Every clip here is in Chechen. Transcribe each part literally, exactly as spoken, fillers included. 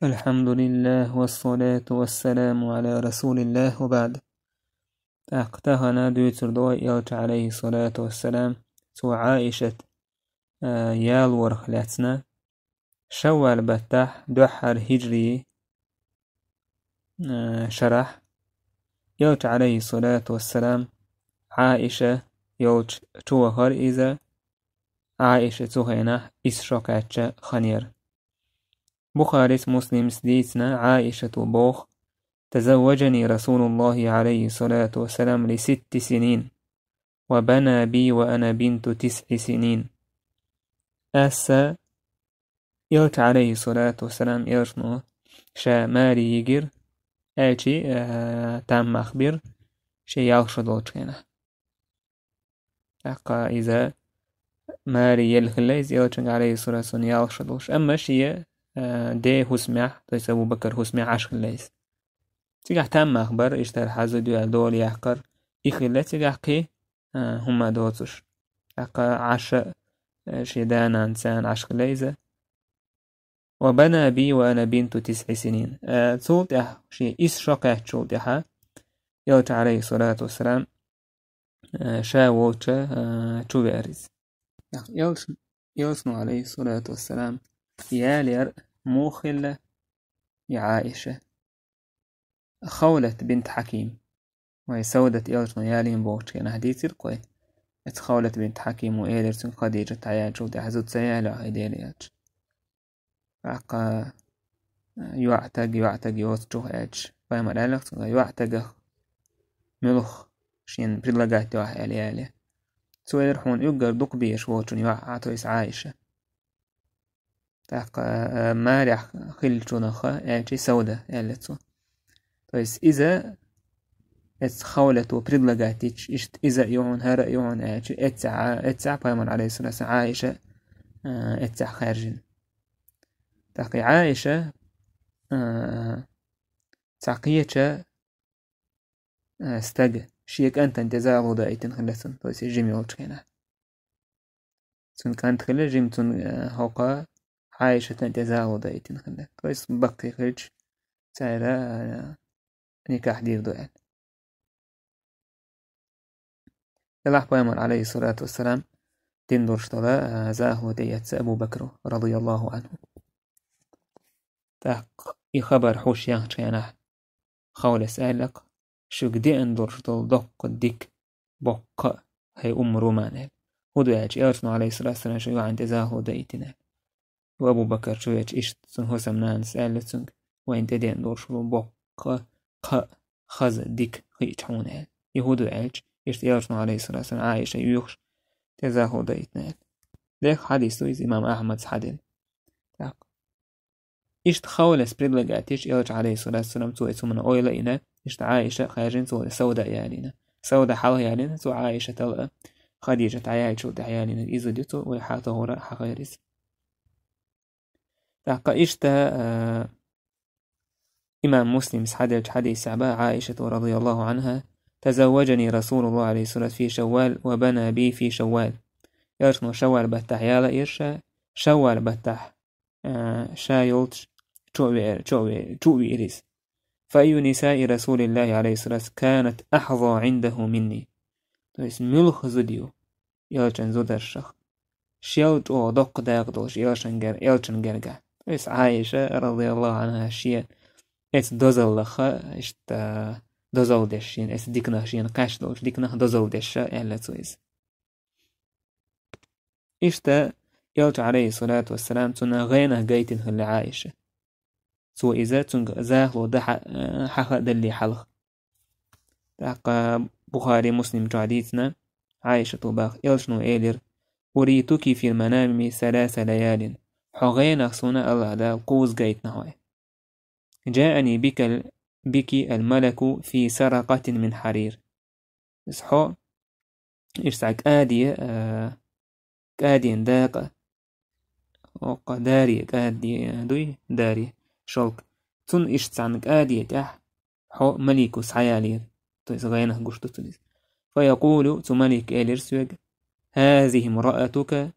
الحمد لله والصلاة والسلام على رسول الله وبعد. ТӀаккха тахана дуьйцур ду вай Элча, عليه الصلاة والسلام, цо Ӏайшат, а, ялорах лаьцна, шаввал баттахь, дуьххьара хӀиджри, а, шарахь, Элча, عليه الصلاة والسلام, Ӏайша йолчу чу вахара иза, Ӏайша цу хенахь исс шо кхаьчна хан яра. Бухарис, Муслимс дийцина, Ӏайшата боху: تزوجني رسول الله عليه الصلاة والسلام لست سنين، وبنى بي وأنا بنت تسع سنين. Аса Элча, عليه الصلاة والسلام, Элчано ша маре йигира, аьлчи, а, там мах бира, шен ялх шо долчу хенахь. ТӀаккха иза маре елла хилла иза Элчанга, عليه الصلاة والسلام, ялх шо долуш. Амма шен, а, ден хӀусамехь, то есть Абу Бакар хӀусамехь Ӏаш хилла иза. Цигахь там мах бара, иштта хьан зуда ю аьлла дола яккхар, и хилла цигахь кхин, а, хӀума доцуш. ТӀаккха Ӏаш а, шен да-нана царна Ӏаш хилла иза. وبنى بي وأنا بنت تسع سنين. А, цул тӀаьхьа, шен исс шо кхаьччул тӀаьхьа, Элча, عليه الصلاة والسلام, а, ша волча, а, чу веара иза. Элча, Элчано, عليه الصلاة والسلام, ялаяр муха хилла, и Ӏайша? Хавлат бинт Хьаким. Вай Саудат Элчано ялийна бохучу хенахь дийцира-кх вай. Эцу Хавлат бинт Хьакимо элира цуьнга Хадижат дӀаяьллачул тӀаьхьа: «Зуда ца ялайо хьайн, Делан Элча?» ТӀаккха: «ЙоӀ таг, йоӀ таг йоцучух», — аьлча, пайхамар аьлла-кх цуьнга: «ЙоӀ тагах муьлха шена предлагать йо ахь?» — аьлла яле. Цо элира: «Хьуна уггар дукха безаш волчун йоӀ, а, то есть Ӏайша». ТӀаккха, а, марехь хиллачунах аьлча, Сауда аьлла цо. То есть иза эцу Хавлато предлагать йича, иштта иза а ю хьуна, хӀара а ю хьуна аьлча, эццехь, эццехь пайхамар, عليه الصلاة والسلام, Ӏайша, а, эццехь хаьржина. ТӀаккха и Ӏайша, а, цхьа кхечу, а, стага шен кӀантана тӀе захало даийтина хилла цунна, то есть жима йолчу хенахь. Цуьнан кӀант хилла жима, цунна, а, хӀокху Ӏайшатана тӀе захало даийтина хилла. То есть баккхий хилча, цара, а, никахь дийр ду аьлла. Делахь пайхамар, عليه الصلاة والسلام, дина долуш долу, а, захало тӀеэцна Абу Бакро, رضي الله عنه. ТӀаккха и хабар хьуш яхначу хенахь, Хавлас аьлла-кх: «Шуьга деана долуш долу доккха дика боккха а, хӀай Умму Руман», — аьлла. ХӀун ду аьлча, Элчано, عليه الصلاة والسلام, шен йоӀана тӀе захало даийтина аьлла. Ва Абу Бакар чу веача, иштта цуьнан хӀусамнанас аьлла цуьнга: «Вайна тӀедеана долуш волу боккха, кха, хаза, дика хиъча хьуна», — аьлла. И хӀун ду аьлча, иштта Элчано, عليه الصلاة والسلام, Ӏайша юьйхуш, тӀе захало даийтина аьлла. Дехха хьадис ду иза, имам Ахьмада хьадина. Так. Иштта Хавлас предлагать йича Элча, عليه الصلاة والسلام, цо и цу хӀуманна ойла а йина, иштта Ӏайша а хаьржина, цо Сауда а ялийна. Сауда хьалха ялийна, цо Ӏайшатал а, Хадижат дӀаяьллачул тӀаьхьа ялийна. Иза ду цо, вай хьан тохара хьан хайра иза. ТӀаккха иштта, а, имам Муслимс хьаделлачу хьадисехь бан Ӏайшата, رضي الله عنها: «تزوجني رسول الله عليه الصلاة والسلام في شوال وبنى بي في شوال». Элчано шаввал баттахь яла а йира ша, шаввал баттахь, а, ша йолчу чу а веара, чу а ве-, чу а веара иза. «فأي نساء رسول الله عليه الصلاة والسلام كانت أحظى عنده مني». То есть, муьлха зуда ю Элчан зударшах шел чӀогӀа доккха дакъа долуш Элчан гер-, Элчан гергахь. То есть, Ӏайша, رضي الله عنها, шен эцу дозаллаха, иштта, дозалла деш шена, эцу диканах шена кхаьчна долчу диканах дозалла деш аьлла цо иза. Иштта Элча, عليه الصلاة والسلام, цунна гӀенах гайтина хилла Ӏайша. Цо иза цуьнга захало дан хьа-, хьаха а далле хьалха. ТӀаккха Бухари, Муслим чохь дийцина, Ӏайшата боху, Элчано элира: «أريتك في المنام ثلاث ليال». Хьо гӀенах суна АллахӀ Дала кхузза гайтина хьой. «جاءني بك ال-، بك الملك في سرقة من حرير». Иза хьо, иштта цхьа кӀаде, а, кӀаден дакъа, оккха даре, кӀаде дуй, даре, шелк. Цунна иштта цхьана кӀаде тӀехь хьо малико схьаялийра, то есть гӀенах гуш ду цунна иза. «فيقول», цу малико элира соьга: «هذه امرأتك»,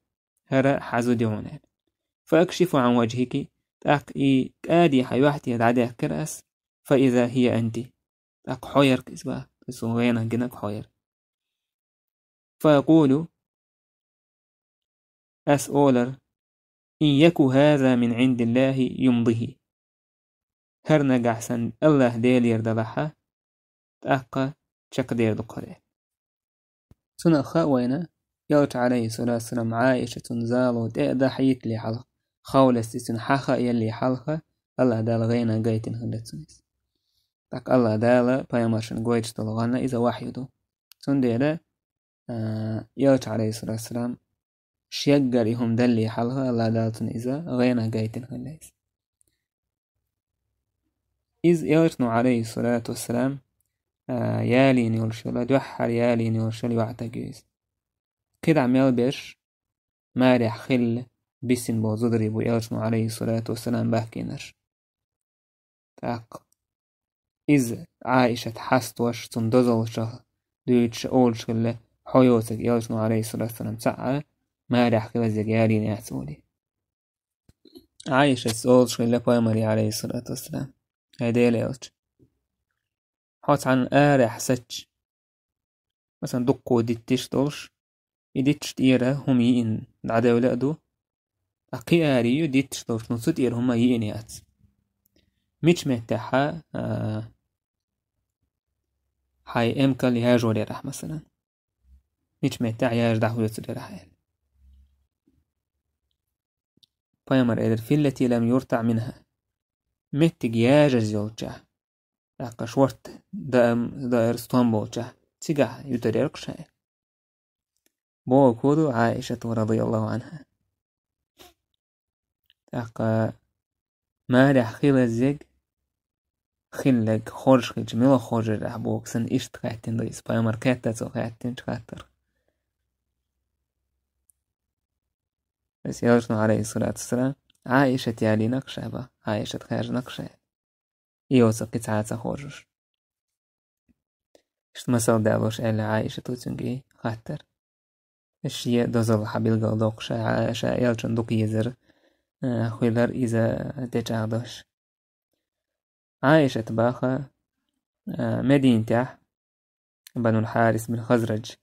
хӀара хьан зуда ю хьуна аьлла. «فأكشف عن وجهك», ТӀаккха и кӀади хьа юьхь тӀера дӀадаьккхира ас, فإذا هي أنت. ТӀаккха хьо яр-кх иза, бах, то есть цунна гӀенах гинарг хьо яр. فأقول, ас олар: إن يك هذا من عند الله يمضه. ХӀара нагахь санна АллахӀ Делера далахь, тӀаккха чакхдер ду-кх хӀара. Цунах хаьа вайна, Элча, عليه الصلاة والسلام, Ӏайшатан зало тӀе а дахьийтале хьалха, ховласта цунна хьаха а ялале хьалха, АллахӀ Дала гӀенах гайтина хилла цунна иза. ТӀаккха АллахӀ Дала пайхамаршна гойтуш долу гӀан иза вахьйу ду. Цундела, а, Элча, عليه الصلاة والسلام, шеггара и хӀума далале хьалха, АллахӀ Дала цунна иза гӀенах гайтина хилла иза. Иза Элчано, عليه الصلاة والسلام, а, ялийна йолуш йолу, дуьххьара ялийна йолуш йолу йоӀ-таг ю иза. КхидӀа мел берш марехь хилла бисина болу зударий бу Элчано, عليه الصلاة والسلام, бахкийнарш. ТӀаккха иза Ӏайшат хьастош, цунна дозаллаш дуьйцуш олуш хилла, хьо йоцург Элчано, عليه الصلاة والسلام, цхьаъ а марехь хилаззиг ялийна яц олий. Ӏайшатас олуш хилла пайхамаре, عليه الصلاة والسلام: «ХӀай Делан Элча, хьо цхьана арахь сацча, масалан, дуккха дитташ долуш, и дитташ тӀера хӀума йиъна дӀадевлла а ду, ткъа кхин аре ю дитташ долуш, ну, цу тӀера хӀума йиъна яц. Мича меттехь, а, хьайн эмкал яжор ярахь, масалан? Мича меттехь яжа дӀахоьцур ярахь?» — аьлла. Пайхамара элира: «في التي لم يرتع منها». Меттиг яжаза йолчохь, тӀаккха шорта даам, даар стом болчохь, цигахь ютар яра-кх ша. Бохург хӀун ду Ӏайшата, رضي الله عنها? ТӀаккха марехь хилаззиг, хилларг хоржуш хилча, мила хоржур ахь боху санна, иштта хаьттина ду иза. Пайхамар кхетта цо хаьттинчу хаттарх. Ас Элчано, عليه الصلاة والسلام, Ӏайшат ялийна-кх ша, бах, Ӏайшат хаьржина-кх ша. И йоцург кхин цхьа а ца хоржуш. Иштта масал далош аьлла Ӏайшата цуьнга хаттар. Шен дозалла хьан билгал доккхуш, ша Элчанна дукха езар, а, хилар иза тӀечӀагӀдеш. Ӏайшата баха, а, Мединатехь Банул Хьарис бин Хазрадж.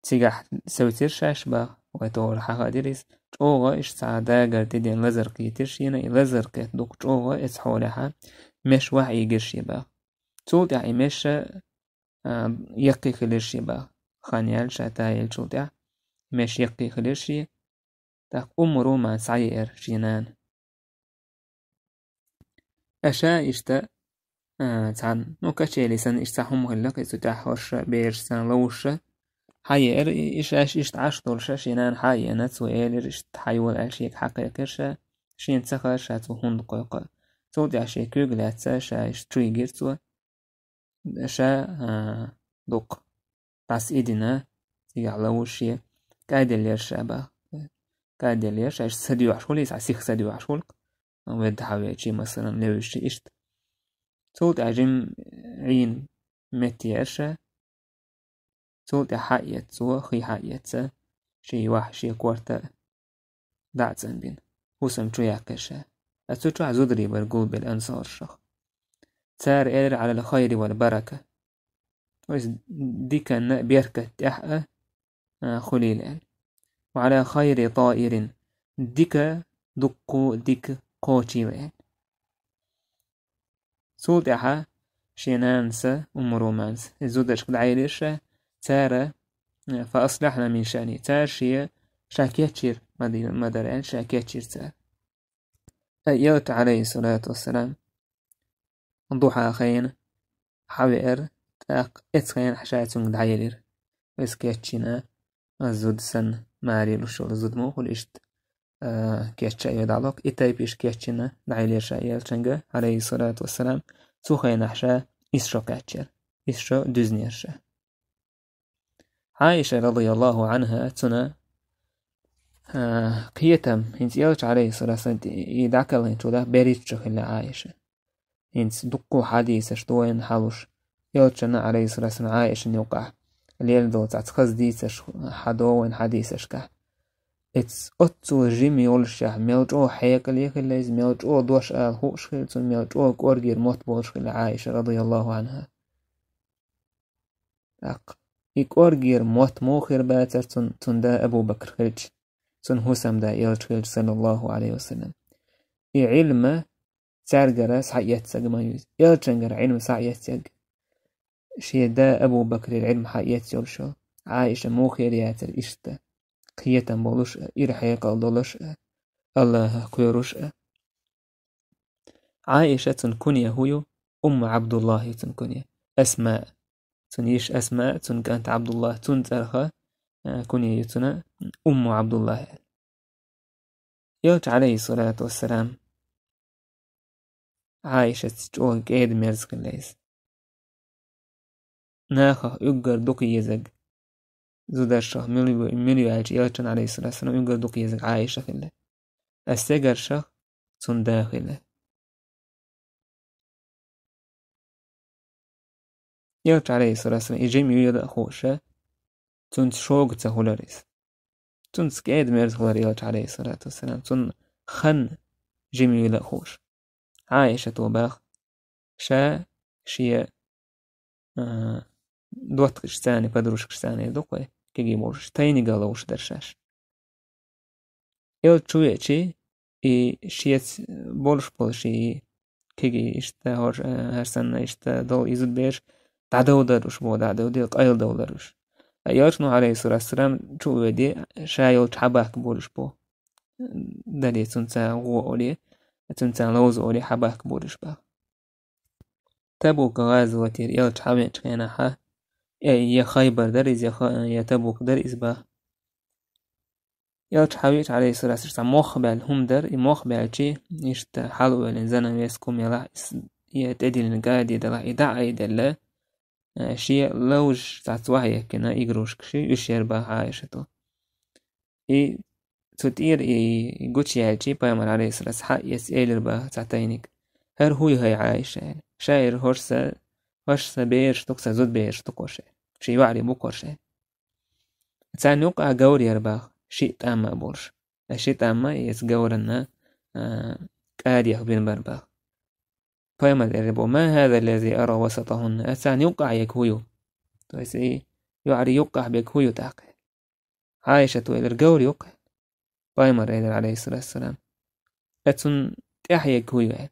Цигахь севцира шаьш баха, вай товр хьахадира иза. ЧӀогӀа иштта цхьа дагар тидина лазар кхийтира шена, и лазар кхетта дукха чӀогӀа эцхьолехьа меш вахь ийгира шен баха. Цул тӀаьхьа и меш а, а, яккхий хилира шен баха. Хан яьлла ша тӀаеллачул тӀаьхьа меш яккхий хилира шен. ТӀаккха Умму Руман схьаеара шен нана. Аша иштта, а, цхьана, ну, качели санна, иштта цхьа хӀума хилла-кх, и цу тӀехь хӀорш бераш царна ловзуш. Хьаеара и, и шаьш иштта Ӏаш долуш, шен нана хьаеана, цо элира, иштта хьайола аьлла шега хьакхайкхира ша, шена ца хаьара ша цо хӀунда кхойкху. Цул тӀаьхьа шен куьйга лаьцна ша иштта чу йигира цо. Ша, а, дукха дӀаса идина, цигахь ловзуш шен, кӀайделлера ша баха. КӀайделлера ша, иштта са доьхьуш хуьлу, иза сиха са доьхьуш хуьлу-кх, ведда хьан вечи, масалан, левзаш иштта. Цул тӀаьхьа жим Ӏийна метта еара ша. Цул тӀаьхьа хьаэца цо, хи хьаэца, шен вахь, шен корта дӀа а цӀанбина, хӀусам чу яьккхира ша. Ткъа цу чохь зударий бара гулбелла ансаршах. Цара элира: «على الخير والبركة». То есть диканна беркат тӀехь а, а, хуьлийла аьлла. «وعلى خير طائر». Дика, дуккха дика кхочийла аьлла. Цул тӀаьхьа шен нанас, Умму Руманас, и зударшка дӀаелира ша, цара, э, «فأصلحن من شأنه». Цара шен, ша кечйира ма-, ма-дарра аьлла, ша кечйира цара. Ткъа Элча, عليه الصلاة والسلام, духьа хенахь хьавеара, тӀаккха эцу хенахь ша цуьнга дӀаелира. Иза кечйина, зуда санна, маре луш йолу зуда муха хуьлу иштта, а, кечъян йо дӀалокху, и тайпа иштта кечйина дӀаелира ша Элчанга, عليه الصلاة والسلام, цу хенахь ша исс шо кхаьчнера, исс шо дуьзнера ша. Ӏайша, رضي الله عنها, цуьнан, а, кхетам, хӀинца Элча, عليه الصلاة والسلام, и дӀакхалхинчул тӀаьхьа берхӀитта шо хилла Ӏайша. ХӀинца дуккха хьадисаш ду вайна хьалуш, Элчанна, عليه الصلاة والسلام, Ӏайшанна юкъахь лелла долу цхьацца хаза дийцарш хьадо вайна хьадисашкахь. Эцу оццул жима йолушехь, мел чӀогӀа хьекъале хилла иза, мел чӀогӀа дош ала хууш хилла цунна, мел чӀогӀа кӀоргера мотт болуш хилла Ӏайша, радияллаху Ӏанха. ТӀаккха и кӀоргера мотт муха хир бацара цун, цун да Абу Бакр хилча, цун хӀусамда элча хилча, саллаллаху Ӏалайхи ва саллам. И Ӏилма цаьргара схьаэццаг ма ю иза. Элчангара Ӏилма схьаэццаг. Шен да Абу Бакрера Ӏилма схьаэцна йолуш йолу Ӏайша муха хир яцара иштта? Кхетам болуш а, ира хьекъал долуш а, Аллахах кхоьруш а. Ӏайша цун куня хӀун ю? Умму Ӏабдуллахь ю цун куня. Асмаъ. Цун йиша Асмаъ, цун кӀант Ӏабдуллахь, цунна цӀарах, а, куня ю цуьнан Умму Ӏабдуллахь аьлла. Элча, Ӏалайхиссалату вассалам, Ӏайшаца чӀогӀа кӀеда-мерза хилла иза. Нахах уггар дукха езаг, зударшах мила ю-, мила ю аьлча, Элчан, Ӏалайхиссалату вассалам, уггар дукха езаг Ӏайша хилла. А стегаршах цунна да хилла. Элча, Ӏалайхиссалату вассалам, и жима юйла а хууш, цунца шога ца хуьлура иза. Цунца кӀеда-мерза хилар Элча, Ӏалайхиссалату вассалам, цунна хан жима юйла а хууш. Ӏайшата баха, ша шен, а, доттагӀашца, подружкашца ду-кх вай, кегий болуш, тайнигах ловш дара шаьш. Элча чу веача, и шеца болуш болу шен кегий иштта хӀорш-, а, хӀара санна иштта долу и зудабераш дӀадовдарш бу, дӀадовде къайладовларш. Ткъа Элчано, Ӏалайхиссалату вассалам, чу а веде, ша йолчу хьабахка болуш бу. Дале, цунца гӀо оле, цунца ловза оле, хьабахка болуш баха. Табук гӀазотера Элча хьавеачу хенахь, э, я Хайбар дара иза, я Ха-, я Табук дара иза баха. Элча хьавеача, Ӏалайхиссалату вассалам, цхьа мох баьлла хӀума дара, и мох баьлча, иштта хьалавоьллина занавеска хӀума ялахь, и с-, я тӀедиллина гаде далахь, и дӀа а айделла, э, шен ловзаш цхьацца вахьа яьккхина игрушкаш, уьш яра баха Ӏайшата. И цу тӀера и гучу яьлча, пайхамар, Ӏалайхиссалату вассалам, схьаэцна элира баха цхьа тайниг: «ХӀара хӀун ю хӀай, Ӏайша?» — аьлла. Ша элира: «ХӀорш сан, хӀорш сан бераш ду-кх, сан зудабераш ду-кх хӀорш», — аьлла. Шен йоӀарий бу-кх хӀорш аьлла. Царна юккъехь говр яра баха, шиъ тӀам а болуш. Ткъа ши тӀам а эца говранна, а, кӀадех бина бара баха. Пайхамар элира боху: «Ма хӀаза ллази ара васатахӀунна?» — аьлла. Царна юккъехь ерг хӀун ю? То есть и йоӀарий юккъехь берг хӀун ю тӀаккха? Ӏайшата элира: «Говр ю-кх». Пайхамар элира, Ӏалайхиссалату вассалам: «Ткъа цунна тӀехь ерг хӀун ю?» — аьлла.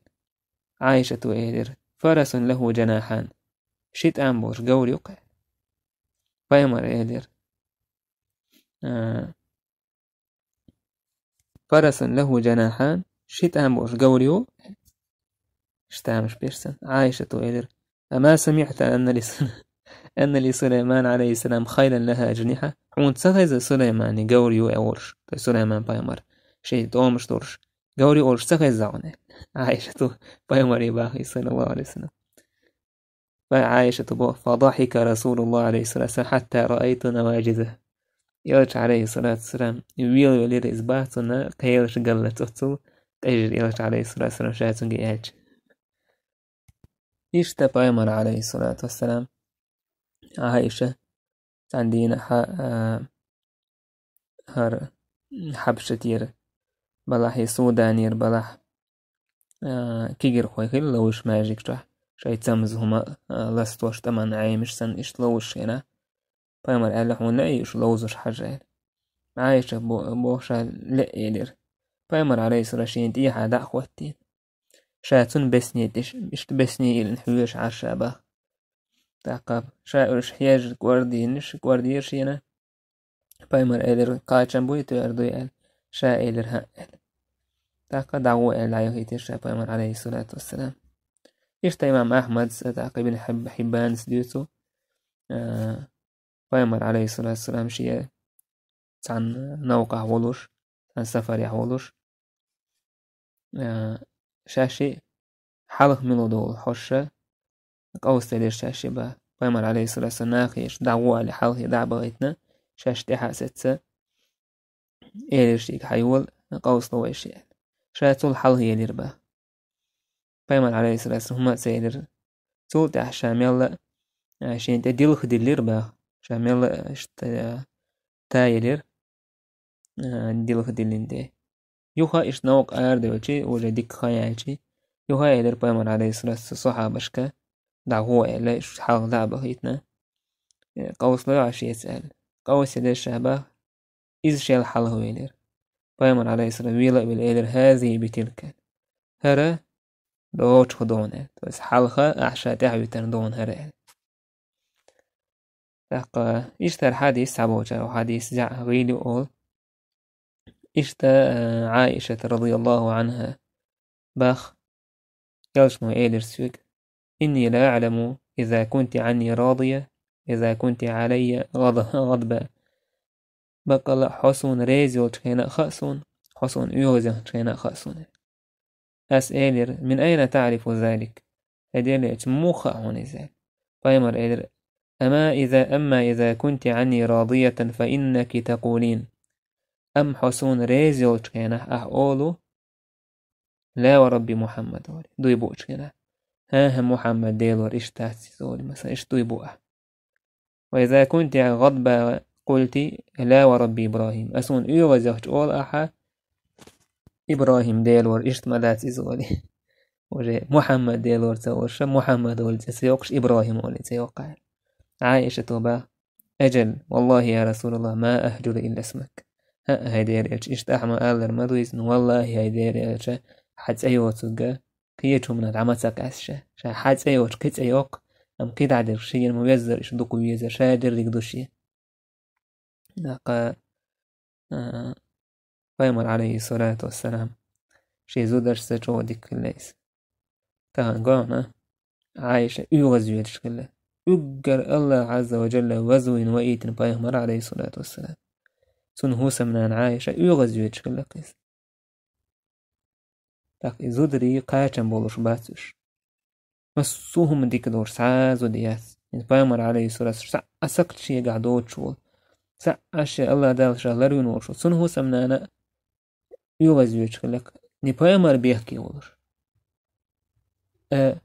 Ӏайшата элира: «Фарасун лахӀу жанахьан». Ши тӀам болуш говр ю-кх. Пайхамар элира: «А, фарасун лахӀу жанахьан, ши тӀам болуш говр ю». Ши тӀамаш беш санна. Ӏайшата элира: «Ама самиӀта анна ли Су-, анна ли Сулаймана, Ӏалайхиссалам, хайлан лахӀа ажниха?» Хьуна ца хеза Сулаймана говр ю олуш, то есть Сулайман пайхамар, шен тӀомаш долуш, говр ю олуш ца хеза хьуна? Ӏайшата пайхамаре бахийна, саллаллаху Ӏалайхи ва саллам. Ва Ӏайшата боху: «Фадахика Расулуллах, Ӏалайхиссалату вассалам, хьатта раайту наважизахӀ». Элча, Ӏалайхиссалату вассалам, велавелира иза баха, цунна кхелаш галлалц оццул къежира Элча, Ӏалайхиссалату вассалам, ша цуьнга аьлча. Иштта пайхамар, Ӏалайхиссалату вассалам, Ӏайша, цхьана дийнахь, а, хӀара Хьабшатера балахь, и Суданера балахь, а, кегирхой хилла ловзуш маьждиг чохь, шайн цамза хӀума, а, ластош, тӀаман Ӏемаш санна, иштта ловзуш хенахь, пайхамар аьлла: «Хьуна лаьий уьш ловзуш хьажа?» — аьлла. Ӏайша бо-, боху ша лаьа элира. Пайхамар, Ӏалайхиссалам, шена тӀехьа дӀа а хӀоттийна, ша цунна бесне тӀе, иштта бесне йиллина хьоьжуш Ӏара ша баха. ТӀаккха ша уьш хьежна кӀордийна, кӀордийра шена. Пайхамар элира: «Кхачам буй, тоьар дуй?» — аьлла. Ша элира: «ХӀаъ», — аьлла. ТӀаккха дӀагӀо аьлла, дӀаяхийтира ша пайхамар, Ӏалайхиссалату вассалам. Иштта имам Ахьмада, тӀаккха Ибн Хьиб-, Хьиббана дуьйцу, а, пайхамар, Ӏалайхиссалату вассалам, шен цхьана новкъахь волуш, цхьана сафарехь волуш, а, шаьш шиъ хьалха мила долу хӀорш къовсаделира шаьш шиъ баха. Пайхамар, Ӏалайхиссалату вассалам, нахе дӀагӀо аьлла, хьалхе дӀа а бахийтина, шаьш тӀаьхьа а сецна, элира шега: «Хьайола, къовсало вай шиъ», — аьлла. Ша цул хьалха елира баха. Пайхамар, Ӏалайхиссалату вассалам, хӀума а ца элира. Цул тӀаьхьа ша мелла а, а, шена тӀе дилха диллира баха. Ша мелла а, а, иштта, а, та елира. а, дилха диллина де. Юха иштта новкъа арадаьлча, уже дика хан яьлча, юха элира пайхамар, алейхиссалату вассалам, сахьабашка, дӀагӀо аьлла, иштта хьалха дӀа а бахийтина, э, къовсалой Ӏа шеца аьлла. Къовсаелира ша бах, иза шел хьалха велира. Пайхамар, алейхиссалам, вела а велла, элира: «Хазихи битилка». ХӀара дочух дона аьлла. То есть хьалха ахьа ша тӀехьа витар дона хӀара аьлла. ТӀаккха иштта хӀара хьадис, цхьаболчара хьадис зӀа гӀийла ю олу. Иштта, э, Ӏаишата, радияллаху Ӏанха, бах, элчано элира соьга: «Инни ла аӀламу иза кунти Ӏанни радия, иза кунти Ӏалайя гӀад-, гӀадба». Баккъала хьо суна реза йолчу хенахь а хаьа суна, хьо суна оьгӀазъяхначу хенахь а хаьа суна. Ас элира: «Мин айна таӀрифу залик?» ХӀай Делан элча, муха хаьа хьуна иза? Пайхамар элира: «Амма иза, амма иза кунти Ӏанни радиятан, фа иннаки такулин». Амма хьо суна реза йолчу хенахь ахь олу: «Ла ва Рабби Мухьаммад», олий, дуй буучу хенахь. «ХӀан-хӀа, Мухьаммад Делора иштта дац иза», олий, масала, иштта дуй бу ахь. «Ва иза кунти гӀадба култи: Ла ва Рабби ИбрахӀим». Ас суна оьгӀазъяхча олу ахьа: «ИбрахӀим Делора иштта ма дац иза», олий. Уже Мухьаммад Делора ца олуш, Мухьаммад олий цӀе ца йоккхуш, ИбрахӀим олий цӀе йоккхуш. Ӏаишата бах: «Аджал, валлахӀи, я РасулаллахӀ, ма ахджуру илла смак». ХӀаъ, хӀай Делан элча, иштта ахьа ма аллара ма ду иза, ну, валлахӀи, хӀай Делан элча, хьан цӀе йоцург кхечу хӀуманах дӀа ма ца къаьста ша. Ша хьан цӀе йоцуш кхин цӀе йоккху, амма кхидӀа дерг шена ма веззара, иштта дукха везар, ша дерриг ду шен. ТӀаккха, а, пайхамар, алейхиссалату вассалам, шен зударшца чӀогӀа дика хилла иза. Тахана гонах Ӏаиша оьгӀазвоьдуш хилла. Уггар АллахӀ Ӏазза ва Джалла вазвина ваийтина пайхамар, алейхиссалату вассалам. Цунна хӀусамнана Ӏаиша оьгӀазвоьдуш хилла иза. ТӀаккха и зударий кхачам болуш бац уьш. Массо а хӀума дика долуш, цхьа а зуда яц. Иза пайхамар, алейхиссалату вассалам, схьа а сакхт шегахь доцуш волу, схьа а шен АллахӀ Дала ша ларвина волуш волу. Цунна хӀусамнана оьгӀазвоьдуш хилла, не пайхамар бехке волуш, а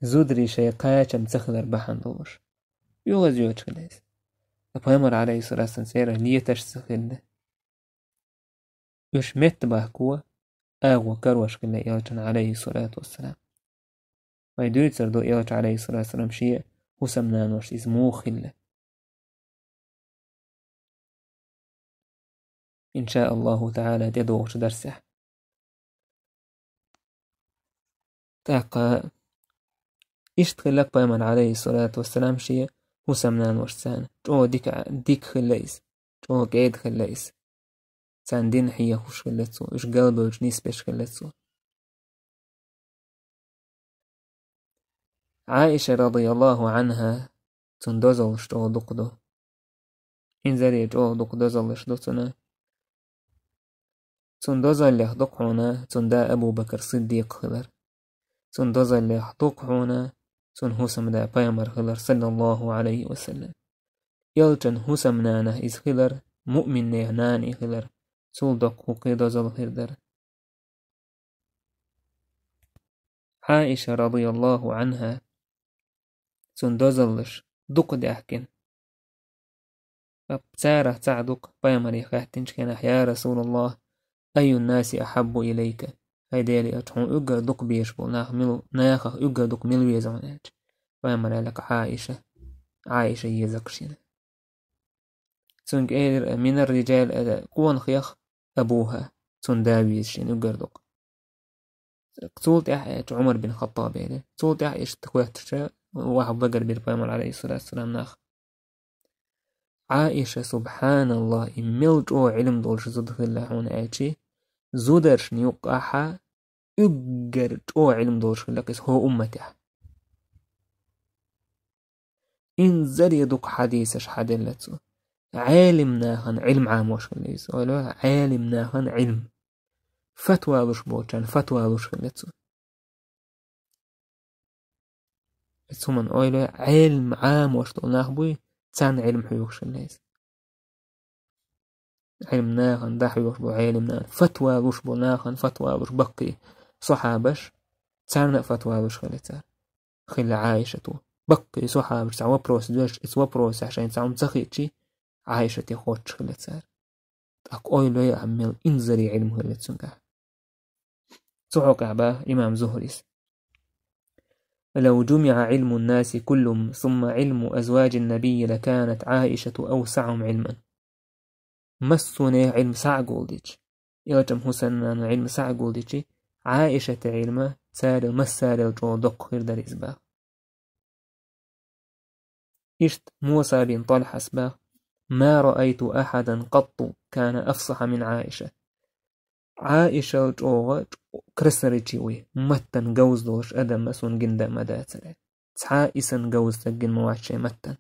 зударий шайн кхачам ца хилар бахьана долуш. ОьгӀазвоьдуш хилла иза. Ткъа пайхамар, алейхиссалату вассалам, церан леташ ца хилла. Уьш метта бахко агӀо карош хилла элчан, алейхиссалату вассалам. Вай дуьйцур ду элча, алейхиссалату вассалам, шен хӀусамнаношца иза муха хилла. Иншааллаху таӀала, тӀедогӀучу дарсехь. ТӀаккха иштта хилла пайхамар, алейхиссалату вассалам, шен хӀусамнаношца. ЧӀогӀа дика, дика хилла иза. ЧӀогӀа кӀеда хилла иза. Царна дин хьехош хилла цо, уьш галбевлча нисбеш хилла цо. Ӏаиша, радияллаху Ӏанха, цуьнан дозаллаш чӀогӀа дукха ду. Инзаре чӀогӀа дукха дозаллаш ду цуьнан. Цуьнан дозаллех ду-кх хьуна цуьнан да Абу Бакр Сиддикъ хилар. Цуьнан дозаллех ду-кх хьуна цуьнан хӀусамда пайхамар хилар, саллаллаху Ӏалайхи ва саллам. Элчан хӀусамнана иза хилар, муъминех нана и хилар, цул доккха хӀокхе дозалла хир дара. Ӏаиша, радияллаху Ӏанха, цуьнан дозаллаш дукха даьхкина. Царах цхьаъ ду-кх пайхамаре хаьттинчу хенахь: «Я Расулаллах, аййун наси ахьаббу илайка?» ХӀай Делан элча, хьуна уггар дукха безаш болу нах мила, нахах уггар дукха мила веза хьуна аьлча, пайхамара аьлла-кх: Ӏаиша, Ӏаиша еза-кх шена. Цуьнга элира: «Минар риджал», ада, къонахех, «абуха», цуьнан да веза шена уггар дукха. Цул тӀаьхьа аьлча Ӏумар бин Хаттаб элира. Цул тӀаьхьа иштта хоьттича, ваха багарбира пайхамар, алейхиссалату вассалам, нах. Ӏаиша, субханаллах, и мел чӀогӀа Ӏилма долуш зуда хилла хьуна аьлчи, зударшна юккъахьа уггар чӀогӀа Ӏилма долуш хилла иза хӀокху умматехь. Инзаре дукха хьадисаш хьаделла цо. Ӏелим нахана Ӏилма Ӏамош хилла иза. Ойла, Ӏелим нахана Ӏилма. Фатва луш болчарна фатва луш хилла цо. Иза хӀуманна ойла, Ӏелим Ӏамош долу нах буй, царна Ӏилма хьоьхуш хилла иза. Ӏилма нахана дӀахьоьхуш болу Ӏелим нахана, фатва луш болу нахана фатва луш баккхий сахьабаш, царна а фатва луш хилла цара. Хилла Ӏаишата. Баккхий сахьабаш цхьа вопрос доьшуш, иза вопросехь шайна цхьа хӀума ца хиъчи, Ӏаишате хоттуш хилла цара. ТӀаккха ойла йой ахь, мел инзаре Ӏилма хилла цуьнгахь. Цу хьокъехь бах имам Зухрис: «لو جمع علم الناس كلهم ثم علم أزواج النبي لكانت عائشة أوسعهم علما». Массонан Ӏилма схьа а гулдича, элчан хӀусамнанан Ӏилма схьа а гулдича, Ӏаишатан Ӏилма царел массарел чӀогӀа доккха хир дара иза бах. Иштта Муса бин ТӀалхьас бах: «ما رأيت أحدا قط كان أفصح من عائشة». Ӏаишал чӀогӀа красавчий вуй, маттана говза долуш адам суна гина дан ма дацара. Цхьа а и санна говза стаг гина ма вац шайн маттана.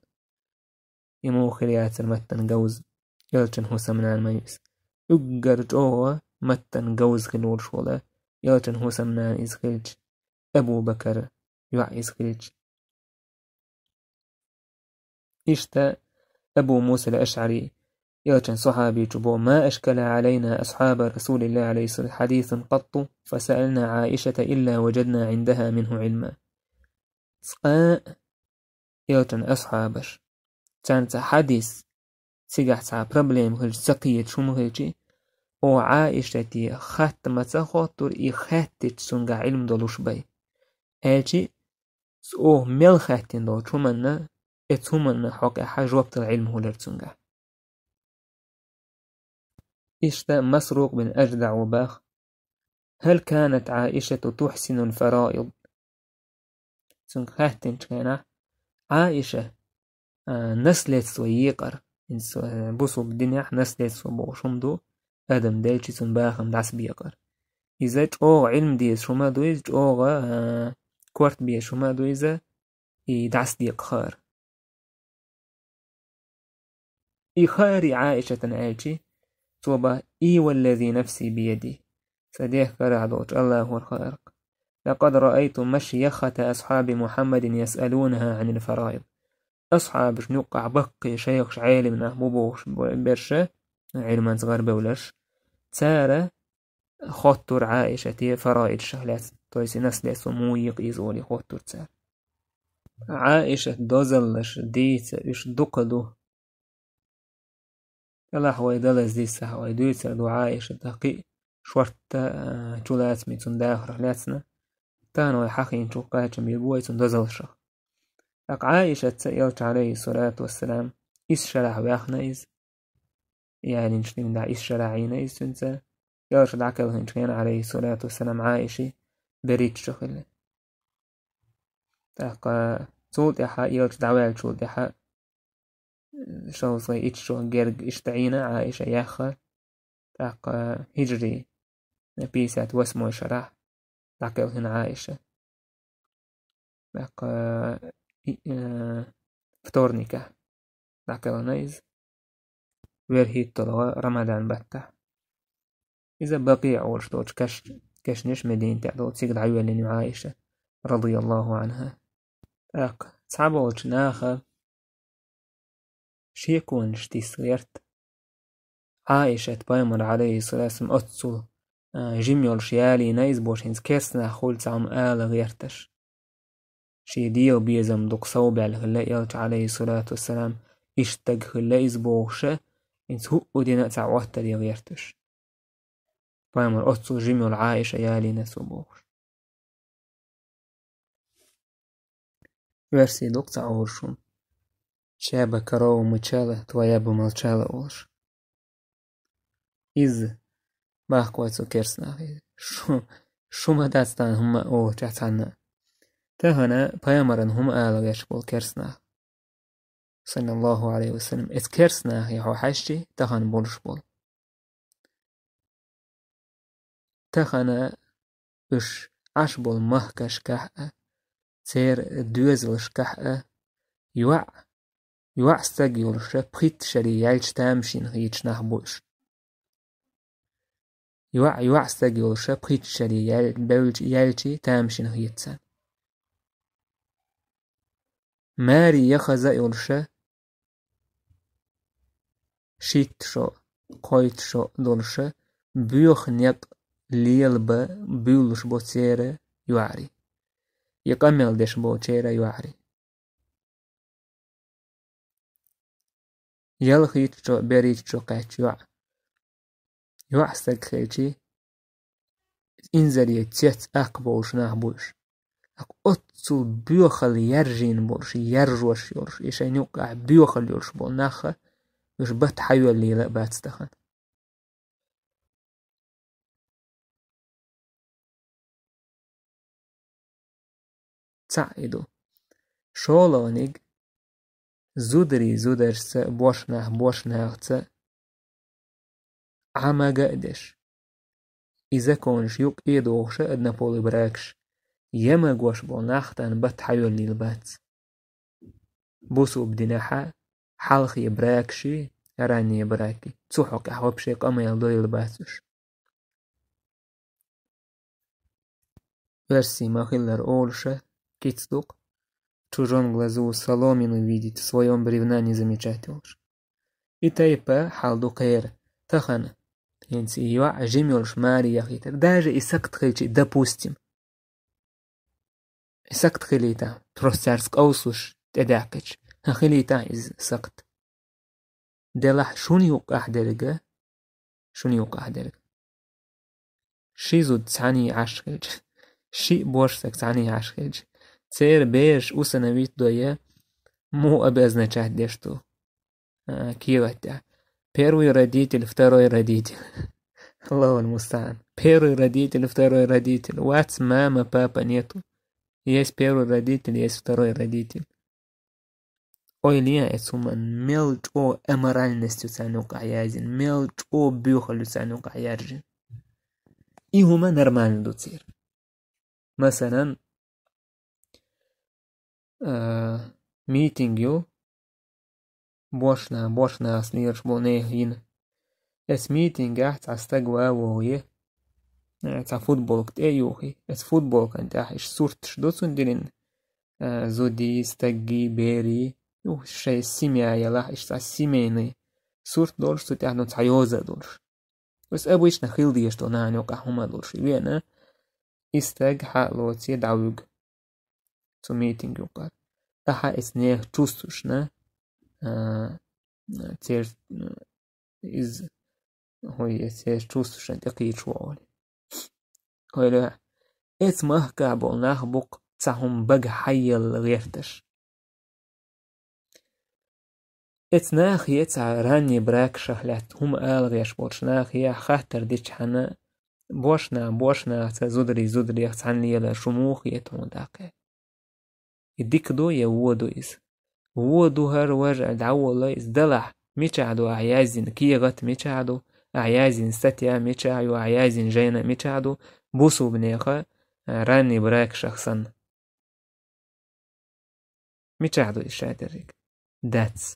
И муха хир яцара маттана говза, элчан хӀусамнана ма ю иза. Уггар чӀогӀа маттана говза хила волуш волу, элчан хӀусамнана иза хилча, Абу Бакар йоӀ иза хилча. Иштта Абу Муса ал-АшӀари, элчан сахьабичо боху: «ما أشكل علينا أصحاب رسول الله عليه الصلاة والسلام حديث قط فسألنا عائشة إلا وجدنا عندها منه علما». Цкъа а элчан асхьабаш, царна цхьа хьадис, цигахь цхьа проблема хилча, ца кхеташ хӀума хилча, оха Ӏаишате хатта ма ца хоттура, и хаьттича цуьнгахь Ӏилма долуш бай. Аьлча, оха мел хаьттина долчу хӀуманна, оцу хӀуманна хьокъехь жоп дала Ӏилма хуьлура цуьнгахь. Иштта Масрукъ бин АждаӀа бах: «هل كانت عائشة تحسن الفرائض؟» Цуьнга хаьттинчу хенахь, Ӏаиша, а, наследство екъар, иза, а, бусулба динехь наследство бохуш хӀума ду, адам делча цуьнан бахам дӀасабекъар. Иза чӀогӀа Ӏилма дезаш хӀума ду иза, чӀогӀа, а, корта безаш хӀума ду иза, и дӀасадекъа хаар. И хаарий Ӏаишатана аьлчи, цо бах: «إي والذي نفسي بيده». Сан дегӀ карахь долчу АллахӀора хаарх. «لقد رأيت مشيخة أصحاب محمد يسألونها عن الفرائض». Асхьабашна юккъахь баккхий шайхаш, Ӏелам нах бу бохуш бо-, берш, Ӏилманца гӀарабевлларш, цара хоттура Ӏаишате фараидашах лаьцна, то есть наследство муха екъа иза олий хоттура цара. Ӏаишат дозаллаш дийца уьш дукха ду. Делахь вай далаза дисахь, вай дуьйцур ду Ӏаишатах кхин а шортта, а, чулацаме цуьнан дахарх лаьцна. Тахана вай хьахийначух кхачам бийр бу вай цуьнан дозаллашах. ТӀаккха Ӏаишатца элча, Ӏалайхиссалату вассалам, исс шарахь ваьхна иза. Ялийначу дийнахь исс шарахь Ӏийна иза цуьнца. Элча дӀакхелхинчу хенахь, Ӏалайхиссалату вассалам, Ӏаиши берриччо хилла. ТӀаккха цул тӀаьхьа, элча дӀаваьллачул тӀаьхьа, шовзткъе итт шо герга иштта Ӏийна Ӏаиша яьхна. ТӀаккха хиджри пятьдесят восьмой шарахь дӀакхелхина Ӏаиша. ТӀаккха, и, э, вторникехь дӀакхелхина иза. ВорхӀитталгӀа Рамадан баттахь. Иза Бакъиъ олуш долчу каш-, кешнаш Мединатехь долу, цига дӀайоьллина ю Ӏаиша, радияллаху анхьа. ТӀаккха цхьаболчу наха шеконаш тиса гӀерта, Ӏаишат пайхамар, Ӏалайхиссалату вассалам, оццул, а, жима йолуш ялийна иза бохуш, хӀинца керстанах хуьлу цхьа хӀума ала гӀерташ. Шен дегӀан безам дукха совбаьлла хилла элча, Ӏалайхиссалату вассалам, иштта стаг хилла иза бохуша, хӀинца хӀуъу дина а цхьа Ӏоттаре гӀерташ. Пайхамар оццул жима йолу Ӏаиша ялийна цо бохуш. Версий дукха ца Ӏуьршун. Чья бы корова мычала, твоя бы молчала олуш. Иза бахка вай цу керстанахе. Шу, шу ма дац тахана хӀумма олучохь цхьанна. Тахана пайхамаран хӀума ала гӀерташ болу керстанах. Саллаллаху алейхи ва саллям. Эцу керстанахе хьо хьаьжчи, тахана болуш болу. Тахана уьш Ӏаш болу махкашкахь а, церан доьзалшкахь а, йоӀ, йоӀ стаг йолуша, пхийтта шаре яьлча тамашийна хеташ нах бу уьш. ЙоӀ, йоӀ стаг йолуша, пхийтта шаре ял-, бевлча, яьлча тамашийна хета царна. Маре яхаза а йолуша, шийтта шо, кхойтта шо долуша, боьха некъ лела бан буьйлуш бу церан йоӀарий. И къамел деш болчеран йоӀарий. Ялхийтта шо, берхӀитта шо кхаьчча йоӀ, йоӀ стаг хилчи, инзаре цец аккха болуш нах бу уьш. Аккха оццул боьхалла яржийна болуш, яржош йолуш, и шайна юккъехь боьхалла йолуш болу нах, уьш бат хьайоьллийла а бац тахана. Цхьаъ и ду. ШолгӀаниг, зударий зударшца, бошнах бошнахца Ӏамага а деш. И законаш юкъе а дохуша однополый бракаш, ямагош болу нах тахана бат хьайоьллийла бац. Бусулба динехьа хьалхе бракаши, ранние браки, цу хьокъехь вообще къамел дойла бац уьш. Оьрсийн ма-хиллара олуша кица ду-кх: «В чужом глазу соломину видеть, в своём бревна не замечать», олуш. И тайпа хьал ду кхеран. Тахана, хӀинца и йоӀ жима йолуш маре яхийтар, даже и сакхт хилчи, допустим. И сакхт хилийтахь, просто цаьрца къовсалуш тӀедаьккхича, хӀан, хилийтахь иза сакхт. Делахь шуна юккъехь дерг, шуна юккъехь дерг. Ши зуда цхьаьний Ӏаш хилча, шиъ бошсаг цхьаьний Ӏаш хилча, церан бераш усыновить дой, муха обозначать деш ду? А, кехат тӀехь. Первый родитель, второй родитель. Аллахул мустаан. Первый родитель, второй родитель. Вац, мама, папа нету. Есть первый родитель, есть второй родитель. Ойла е эцу хӀуманна, мел чӀогӀа аморальность ю царна юкъахь яздина, мел чӀогӀа боьхалла ю царна юкъахь яржина. И хӀума нормально ду церан. Масалан, а, митинг ю, бошна, бошнас лелаш болу нехан йина. Эс митингехь цхьа стаг ван вогӀий, э, цхьа футболка тӀе а юхий. Эс футболкан тӀехь иштта сурташ ду цунна диллина, э, зудий, стаггий, берий. Ю, шайн семья ялахь, иштта цхьа семейный сурт долуш, цу тӀехь ду цхьа йоза а долуш. Эс обычно хила дезаш долу нахана юкъахь хӀума а долуш. И веана, и стаг хьа а лоций дӀавуьгу цу митинг юкъара. Ахьа эс нехан чувствуешна, а, церан, а, иза, хӀой, эс церан чувствуешна тӀекхийча вогӀу. ХӀой, лоьхьа, эцу махкахь болу нах бу-кх цхьа хӀума бага хьайелла гӀерташ. Эцу нахе, цхьа ранний бракашах лаьцна хӀума ала гӀерташ болчу нахе хаттар дичхьана, бошна, бошнаца, зударий, зударех цхьаьна лелар шу муха хета хьуна тӀаккха? И дика ду я вон ду иза? Вон ду хӀара, важа, дӀаволла иза, делахь, мичахь ду ахьа яздина кехат, мичахь ду ахьа яздина статья, мичахь ю ахьа яздина жайна, мичахь ду бусулбанеха, а, ранний бракашах санна? Мичахь ду иза ша дерриг? Дац.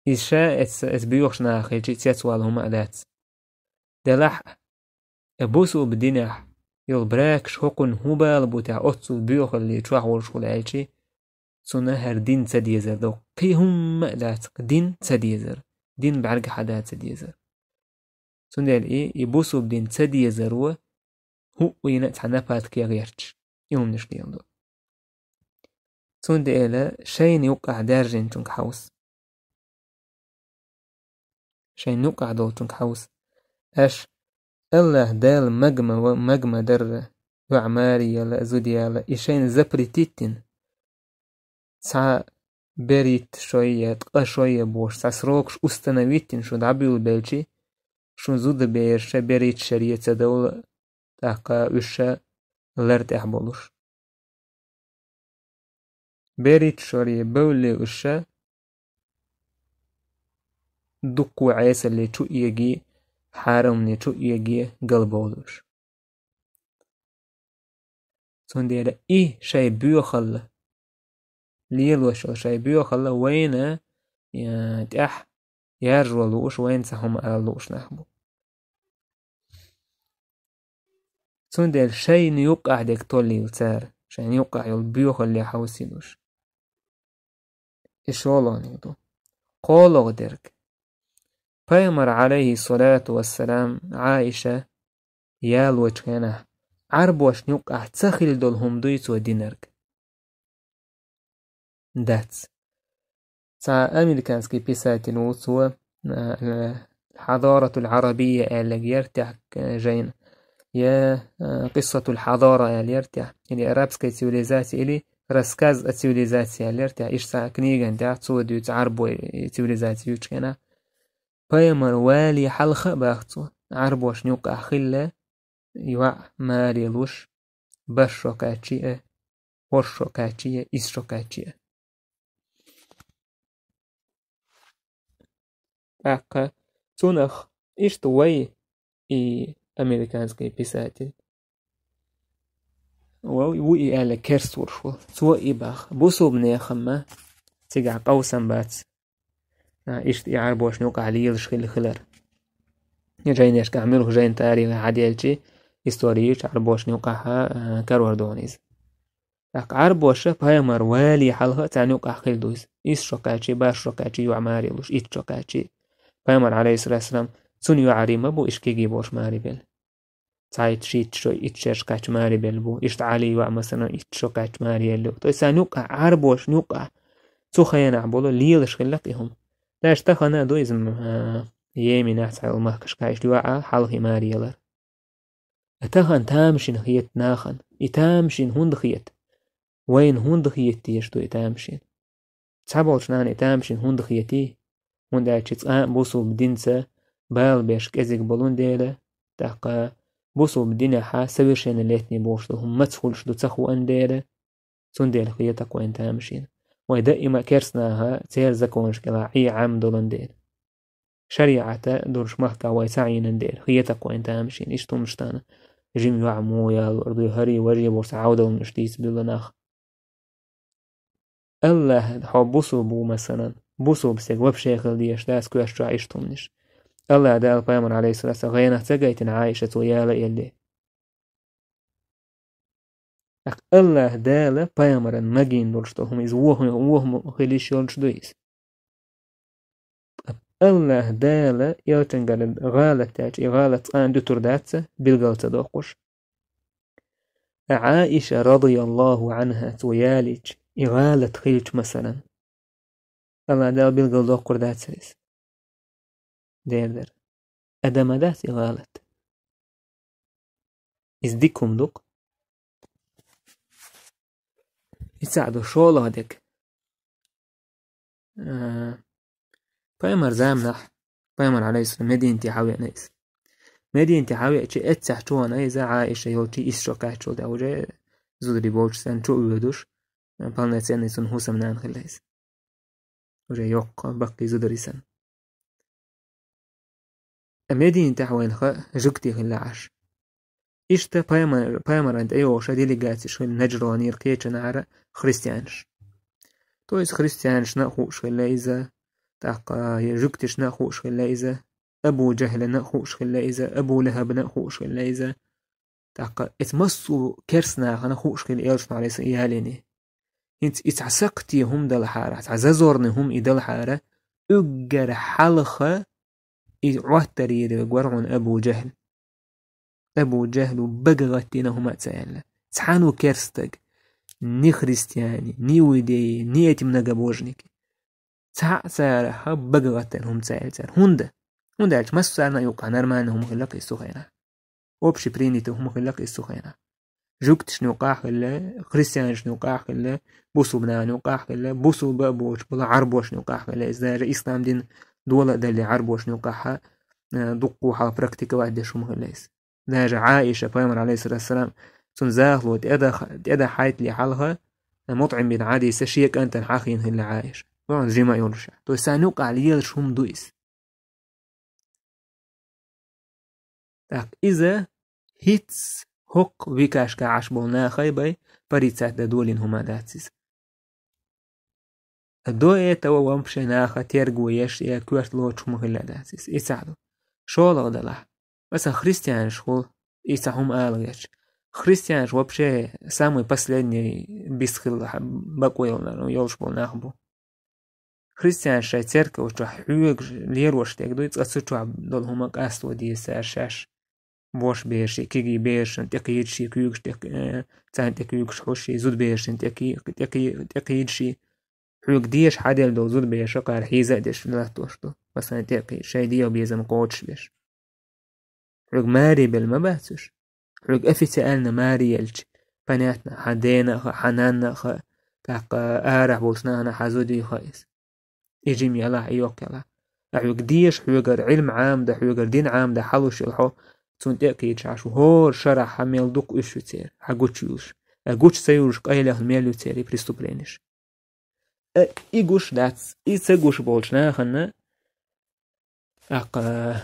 Иза ша эца, эца боьхуш наха хилчи цецвала хӀума а дац. Делахь а, э, бусулба динехь йолу бракаш хӀокхунна хӀун бала бу тӀехь оццул боьхалле чохь волуш хуьлу аьлчи, цунна хӀара дин ца дезар ду. Кхин хӀумма а дац, дин ца дезар. Дин бӀаьргахьа дан ца дезар. Цундела и, и бусулба дин ца дезаро хӀуъина а цхьа нападке гӀерташ, и хӀуманаш леладо. Цундела шайна юккъахь даьржинчуьнга хьовса. Шайна юккъахь долчуьнга хьовса. Аша АллахӀ Дала магма ва-, магма дарра, йоӀ маре яла, зуда яла, и шайна запретить дина. Цхьа берхӀитта шо я, ткъа шо я бохуш, цхьа срокаш установить дина шу дӀабуьйлабелчи, шун зудабераш берхӀитта шаре ца довла, тӀаккха уьш ша лар тӀехь болуш. БерхӀитта шаре бевлле уьш ша дуккха Ӏесалле чу эге, хьарамне чу эге галбовлуш. Цундела и шайн боьхалла, лелош йолу шайн боьхалла вайна, э, тӀехь яржо лууш, вайна цхьа хӀума ала лууш нах бу. Цундела шайна юккъахь дерг толлийла цара, шайна юккъахь йолу боьхалле хьовсийла уьш. И шолгӀаниг ду. КхоалгӀа дерг. Пайхамар, Ӏалайхиссалату вассалам, Ӏаиша ялочу хенахь, Ӏарбошна юккъахь ца хилла долу хӀума дуй цо динарг? Дац. Цхьа американский писатель ву цо, а, а, الحضارة العربية аьлларг яр тӀехь, э, жайна. Я, э, قصة الحضارة аьлла яр тӀехь. Или арабская цивилизация, или рассказ о цивилизации аьлла яр тӀехь. Иштта цхьа книган тӀехь цо дуьйцу Ӏарбой цивилизаци юьйцучу хенахь. Пайхамар валале хьалха а боху цо, Ӏарбошна юкъахь хилла йоӀ маре луш, барх шо кхаьччи а, хӀорш шо кхаьччи а, исс шо кхаьччи а. ТӀаккха цунах иштта вай и американский писатель, вай ву и аьлла керсталуш ву. Цо и баха. Бусулбанехамма цигахь къовсам бац. А, иштта и Ӏарбошна юкъахь лелаш хилла хилар. И жайнашкахь муьлхха жайна тарихе хьаделчи, историйчу Ӏарбошна юкъахь, а, карор ду хьуна иза. ТӀаккха Ӏарбоша пайхамар валале хьалха а царна юкъахь хилла ду иза. Исс шо кхаьччи, барх шо кхаьччи йоӀ маре луш, итт шо кхаьччи. Пайхамар, алейхиссалату вассалам, цунна йоӀарий ма бу, иштта кегий болуш маре белла. Цхьайтта, шийтта шо, итт шераш кхаьчча маре белла бу. Иштта Ӏалин йоӀ, масала, итт шо кхаьчча маре елла ю. То есть царна юкъахь, Ӏарбошна юкъахь, цу хенахь болу лелаш хилла-кх и хӀума. Даже тахана а ду иза, м, а, Йеменехь цхьайолу махкашкахь иштта йоӀ хьалхе маре елар. Тахана тамашийна хета нахана. И тамашийна хӀунда хета? Вайна хӀунда хета теша ду и тамашийна? Цхьаболчу нахана и тамашийна хӀунда хетий? ХӀунда аьлча цкъа а бусулба динца бала беш кӀезиг болун дела, тӀаккха бусулба динехь совершеннолетний бохуш долу хӀума маца хуьлуш ду ца хууш дела, цундела хета-кх вайна тамашийна. Вай даима керстанаха церан законашкахь Ӏе Ӏам долун дела. ШариӀата долуш махкахь вай ца Ӏийна дела, хета-кх вайна тамашийна, иштта хӀуманаш тахана жима йоӀ муха ял лур ду, хӀара важа бохуш цхьа Ӏовдалнаш дийца буьллу нах. Аллахь, хьо бусулба ву, масалан, бусулба стаг вообще хила дезаш дац коьрта чохь иштта хӀуманаш. Аллахь Дала пайхамар, алейхиссалату вассалам, гӀенах ца гайтина Ӏайша цо яла элли. ТӀаккха Аллахь Дала пайхамаран магийна долуш долу хӀума иза воху, воху хила йиш йолуш ду иза. Аллахь Дала элчангара гӀалат даьлча, и гӀалат цкъа а дуьтур дац, билгал ца доккхуш. Ӏаиша радияллаху анхьа цо ялийча, и гӀалат хилча, масалан, Аллахь Дала билгал доккхур дацара иза. Дера дара. Адам а дац и гӀалат. Иза дика хӀума ду-кх. Иза цхьаъ ду, шолгӀа дерг. А, пайхамар заманахь, пайхамар, алейхиссалам, Мединате хьавеана иза. Мединате хьавеача, эццехь чу вахана иза Ӏаиша йолчу исс шо кхаьччул тӀаьхьа уже зударий болчу санна чу а воьдуш, полноценный цунна хӀусамнана хилла иза. Уже йоккха, баккхий зударий санна. Мединатехь вайна хаьа жуьгтий хилла Ӏаш. Иштта пайхамар-, пайхамаран тӀейогӀуш делегацеш хилла Наджранера, кхечанара христианаш. То есть христианашна а хууш хилла иза, тӀаккха жуьгташна а хууш хилла иза, Абу Джахьлана а хууш хилла иза, Абу Лахьабана а хууш хилла иза. ТӀаккха эца массо а керстанахана хууш хилла элчано, алейхиссалам, ялийна. ХӀинца и цхьа сакхте хӀума далахьара, цхьа зазорный хӀума и далахьара, уггар хьалха и Ӏоттар йийр верг вара хьуна Абу Джахьл. Абу Джахьлу бага гӀаттийна хӀума а ца аьлла. Цхьана а керстаг, ни христиане, ни иудее, ни эти многобожники. Цхьаъ царах бага гӀаттийна хӀума ца аьлла цара. ХӀунда? ХӀунда аьлча массарна а юкъахь нормальный хӀума хилла-кх иза цу хенахь. Общепринятый хӀума хилла-кх иза цу хенахь. Жуьгташна юкъахь а хилла, христианашна юкъахь а хилла, бусулба нахана юкъахь а хилла, бусулба а боцуш болу Ӏарбошна юкъахь а хилла. Иза даже ислам дин дола а далле Ӏарбошна юкъахь а, э, дуккха хьалха практиковать деш хӀума хилла иза. Даже Ӏаиша, пайхамар, алейхиссалату вассалам, цунна захало тӀеда-, тӀедахьийтале хьалха, э, МутӀим бин Ӏадийса шен кӀантана хьахийна хилла Ӏаиша. Вон жима а йолуш. То есть царна юкъахь лелаш хӀума ду иза. ТӀаккха иза хӀинца хӀокху викашка Ӏаш болу нахе бен порицать дан долийна хӀума дац иза. До этого вообще наха терго еш я коьрта лоцуш хӀума хилла дац иза. И цхьаъ ду. ШолгӀа делахь, масалан, христианаш хуьлу, и цхьа хӀума ала гӀерташ. Христианаш вообще самый последний бис хилла, бакъо йолу-, йолуш болу нах бу. Христианаш шайн церковь чохь хьоьгуш, лелош дерг дуй, цкъа цу чохь долу хӀума къасто деза цара шаьш. Бош бераший, кегий берашна тӀекхийдаш, куьйгаш тӀе-, э, царна тӀекуьйгаш хьуш, зудаберашна тӀекхий-, тӀекхий-, тӀекхийдаш, хьоьга дезаш хьаделла долу зудабераш кхара хьийза а деш латтош ду. Масала, тӀекхийча, шайн дегӀа безам кхочушбеш. Хьоьга маре белла ма бац уьш. Хьоьга официально маре елча, понятно, хьан дена а хаьа, хьан нанна а хаьа, тӀаккха арахь болчу нахана хьан зуда а хаьа иза. И жима ялахь, и йоккха ялахь. Ткъа хьоьга деша, хьоьгара Ӏилма Ӏамадан, хьоьгара дин Ӏамадан хьалуш йолу хьо, цунна тӀекхийча, хьан шу хӀора шарахь хьан мел дукха уьш ю церан, хьан гучуйолуш, а гучу ца йолуш къайлаха мел ю церан и преступленеш. Э, и гуш дац, и ца гуш болчу нахана, тӀаккха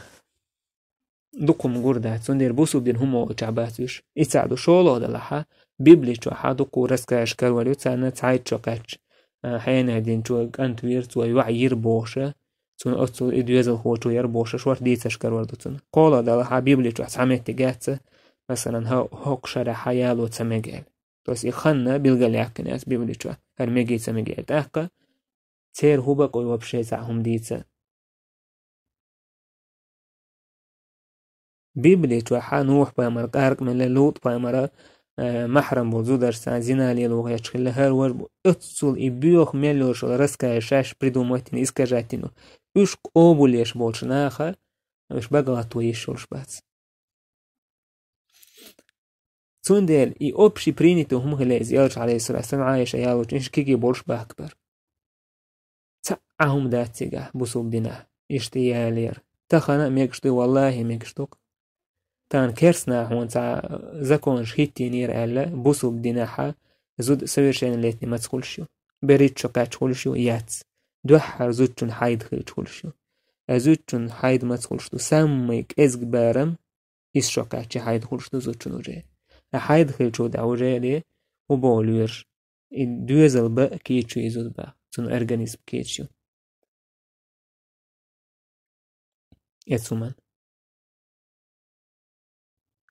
дукха хӀума гур дац, цундела бусулба дин хӀума вогӀучохь бац уьш. И цхьаъ ду, шолгӀа делахь, Библи чохь дукха рассказаш карор ю, царна цхьайтта шо кхаьчча, а, хьенех динчо кӀант вира, цо йоӀ йира бохуша, цунна оццул и доьзалхочо яра бохуша, шорта дийцарш карор ду цунна. КхоалгӀа делахь, Библи чохь цхьа меттиг яц, масалан, хӀо-, хӀокху шарахь яло ца мега аьлла. То есть и хан билгалъяьккхина яц Библи чохь, хӀара мега, ца мега аьлла. ТӀаккха церан хӀун бакъ ву вообще цхьа хӀума дийца? Библи чохь Нухь-пайхамар къаркъа мелла, Лут-пайхамар, э, махьрам болу зударшца зина лело гӀерташ хилла, хӀара важа бу-, оццул и боьха мел йолуш йолу рассказаш шаьш придумать йина, искажать йина. Уьш къобалъеш болчу наха, уьш бакъ латто йиш йолуш бац. Цундела и общепринятый хӀума хилла иза, элча, алейхиссалату вассалам, Ӏайша ялочу, иштта кегий болуш бахка бара. Цхьа а хӀума дац цигахь бусулба динахь иштта ялор. Тахана а мегаш ду, валлахӀи, мегаш ду-кх. Тахана керстанаха хьуна цхьа законаш хӀиттийнера аьлла, бусулба динахь зуда совершеннолетний маца хуьлуш ю. БерхӀитта шо кхаьчча хуьлуш ю? Яц. Дуьххьара зудчун хьайда хилча хуьлуш ю. А зудчун хьайда маца хуьлуш ду? Самый кӀезиг барам исс шо кхаьчча хьайда хуьлуш ду зудчун уже. А хьайда хилча дӀа уже ли, хӀун боху лоьраш? И доьзал бан кийча ю и зуда бан. Цуьнан организм кийча ю. Эцу ман.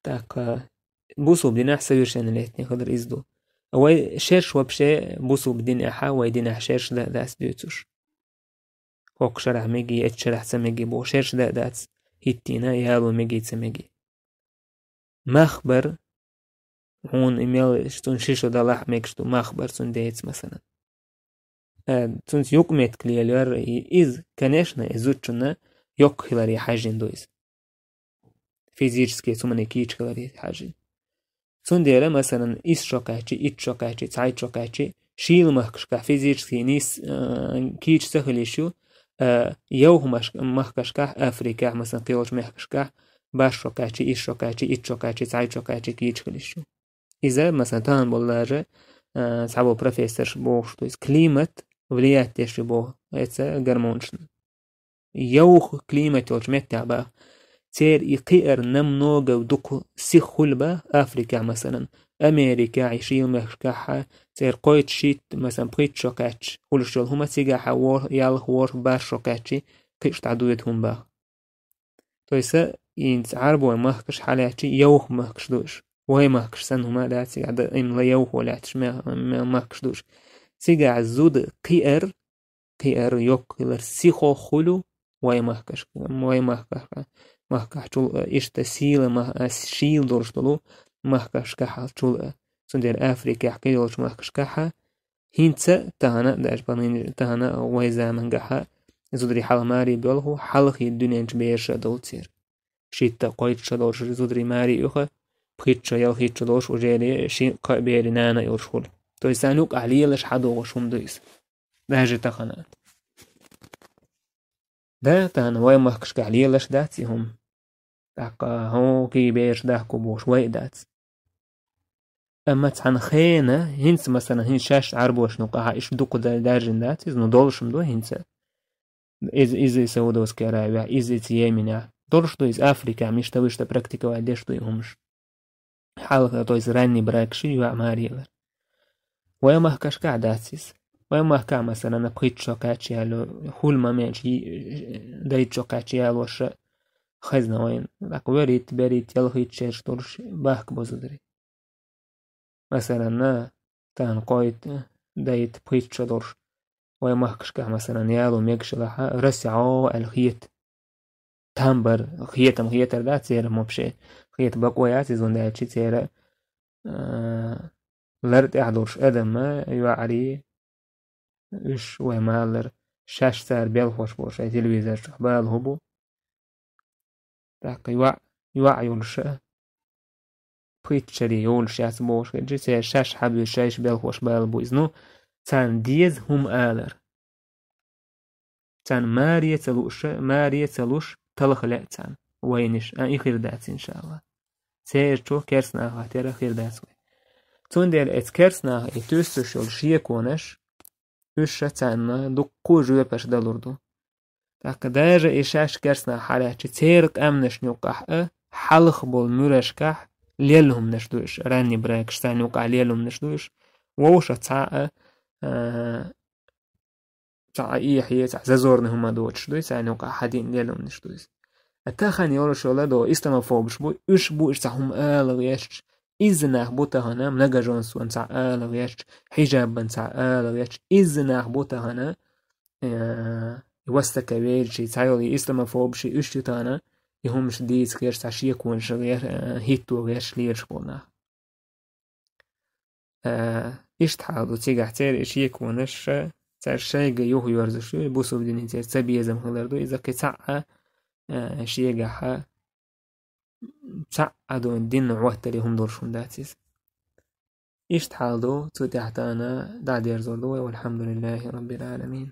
Так, а, бусулба динахь совершеннолетний хилар иза ду. Вай шерш вообще бусулба динехь, вай динехь шерш дан а дац дуьйцуш. ХӀокху шарахь мегий, эцу шарахь ца мегий боху шерш дан а дац, хӀиттийна яло мегий, ца мегий. Мах бар, хьуна и мел цунна ши шо далахь а мегаш ду, мах бар цунна деца, масалан. Э, цунца юкъаметтиг лелор, и иза, конечно, и зудчунна йоккха хиларе хьаьжжина ду иза. Физически цуьнан кийча хиларе хьаьжжина. Цундела, масалан, исс шо кхаьчча, итт шо кхаьчча, цхьайтта шо кхаьчча, шийла махкашкахь физически нийса, э, кийча ца хила йиш ю, э, йовха мах-, махкашкахь, Африкехь, масалан, кхечу мехкашкахь, бархӀ шо кхаьчча, исс шо кхаьчча, итт шо кхаьчча, цхьайтта шо кхаьчча кийча хила йиш ю. Иза, масалан, тахана болу даже, а, цхьаболу профессорш бохуш ду, иза климат влиять деш ю боху, эца гормонашна. Йовха климат йолчу меттехь баха. Церан и кхиар намного дукха сиха хуьлу баха, Африкехь, масалан, Америкехь, и шийла мехкашкахь, церан кхойтта, шийтта, масалан, пхийтта шо кхаьчча хуьлуш йолу хӀума цигахь вор-, ялх, ворхӀ, бархӀ шо кхаьчча, кхин а дӀадоьду хӀума баха. То есть, хӀинца Ӏарбойн махкаш хьалаьцча, йовха махкаш ду уьш. Вай махкаш санна хӀума дац, цигахь дан иман ла йовхо лаьтташ ме-, ме-, махкаш ду уьш. Цигахь зуда кхиар, кхиар йоккха хилар сихо хуьлу вай махкаш, вай махкахь, махкахь чул а, иштта сийла мах-, а, шийла долуш долу махкашкахь чул а. Цундела Африкехь кхин йолчу махкашкахь ХӀинца тахана, даже по нынеш-, тахана вай замангахьа зударий хьалха маре боьлху, хьалхе дуьнен чу бераш а долу церан. Шийтта, кхойтта шо долуш зударий маре оьху, пхийтта шо, ялхитта шо долуш уже ши-, кхаа берийн нана а йолуш хуьлу. То есть царна юкъахь лелаш хьадогӀуш хӀума ду иза. Даже тахана. Да, тахана вай махкашкахь лелаш дац и хӀума. ТӀаккха хӀокху бераш дахко бохуш вай а дац. Амма цхьана хена, хӀинца, масалан, хӀинца шаьш Ӏарбошна юкъахь иштта дукха да-, даьржина дац иза, ну, долуш-м ду хӀинца. Иза, иза и Саудовская Аравия, иза, иза Йеменехь. Долуш ду иза Африкехь, мишта-вуьшта практиковать деш ду и хӀумаш. Хьалха, то есть ранний брак ши, йоӀ маре ялар. Вай махкашкахь дац иза. Вай махкахь, масалан, пхийтта шо кхаьчча яьлла, хуьлу момент ши, дайтта шо кхаьчча ялоша хезна вайна. ТӀаккха вуьрхӀитта, берхӀитта, ялхитта шераш долуш бахка бу зударий. Масалан, тахана кхойтта, дайтта, пхийтта шо долуш. Вай махкашкахь, масалан, яло мегаш елахь, расихьо аьлла хета. Там бара, хетам хетар дац церан вообще. Хета бакъо яц иза, хӀунда аьлча церан, а, лар тӀехь долуш адам, йоӀарий, уьш вай ма-аллара, шаьш цар белхош болу шайн телевизор чохь бала хӀу бу. ТӀаккха йоӀ, йоӀ йолуш а, пхийтта шаре йолуш яц бохуш хилча, церан шаьш хьабуьйцу шайша белхош бала бу иза. Ну, царна деза хӀума алар. Царна маре а ца лууш, маре а ца луш, талха лаьа царна вайнаш, а, и хир дац, иншалла. Церан чу керстанахах тера хир дац вай. Цундела эцу керстанаха и туьйсуш йолу шеконаш, уьш ша царна дуккха жоьпаш далур ду. ТӀаккха даже и шаьш керстанах хьалаьцча, церан къаьмнашна юккъахь а, хьалха болу муьрашкахь лелла хӀуманаш ду уьш, ранний бракаш, царна юккъахь лелла хӀуманаш ду уьш, вовшах цхьа а, а, цхьа а эхье, цхьа зазорный хӀума доцуш ду, царна юккъахь хьадиъна лелла хӀуманаш ду иза. А тахана йолуш йолу до исламофобаш бу, уьш бу уьш цхьа хӀума ала гӀерташ, изза нах бу тахана многоженствон цхьа ала гӀерташ, хьижабан цхьа ала гӀерташ, изза нах бу тахана, э, вастака вейлчий, цхьа йолу и исламофобаший, уьш ю тахана, и хӀумаш дийца гӀерташ, цхьа шеконаш гӀер-, э, хӀитто гӀерташ лелаш болу нах. Э, иштта хьал ду цигахь церан и шеконаш, цара шайга юхайоьрзуш ю, бусург динан церан цабезам хилар ду, иза кхин цхьа а, э, шегахь а, цхьа а дон динна гӀоттаре хӀума долуш хӀума дац иза. Иштта хьал ду, цу тӀехь тахана дӀадерзор ду вай, валхьамдулиллахи раббил Ӏаламин.